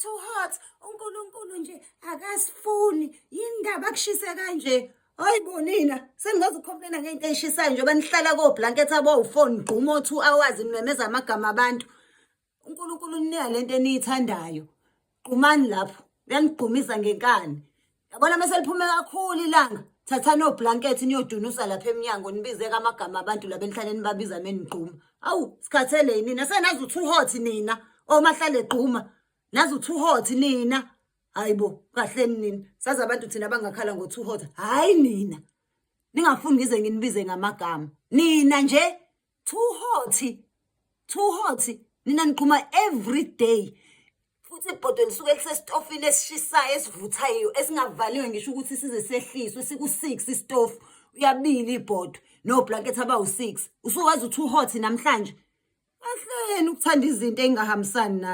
Too hot. UNkulunkulu nje akasifuni. Yindaba kushise kanje? Hayi bo nina, sengingaze uku-complaina ngento eyishisayo njengoba nihlala ko-blanket abawu-four, nigquma o-2 hours, nimemeza amagama abantu. UNkulunkulu uninika lento eniyithandayo. Gqumani lapho, uyanigqumisa ngenkani. Yabona mase liphume kakhulu ilanga, thathani o-blanket niyodunusa lapha emnyango, nibize-ke amagama abantu laba enihlale nibabiza menigquma. Awu, sikhathele nina, senazi u-too hot nina, omahlale gquma. Nazi u-too hot nina. Hayi bo, kahleni nina. Sazi abantu thina abangakhala ngo-too hot. Hhayi nina. Ningafuni ngize nginibize ngamagama. Nina nje too hot. Too hot. Nina niqhuma every day. Futhi ibhodwe lisuke lisesitofini esishisayo, esivuthayo, esingavaliwe ngisho ukuthi size sehliswe, siku-6 isitofu. Uyabila ibhodwe no-blanket abawu-6. Usuwazi u-too hot namhlanje. Kahleni ukuthanda izinto ey'ngahambisani nani.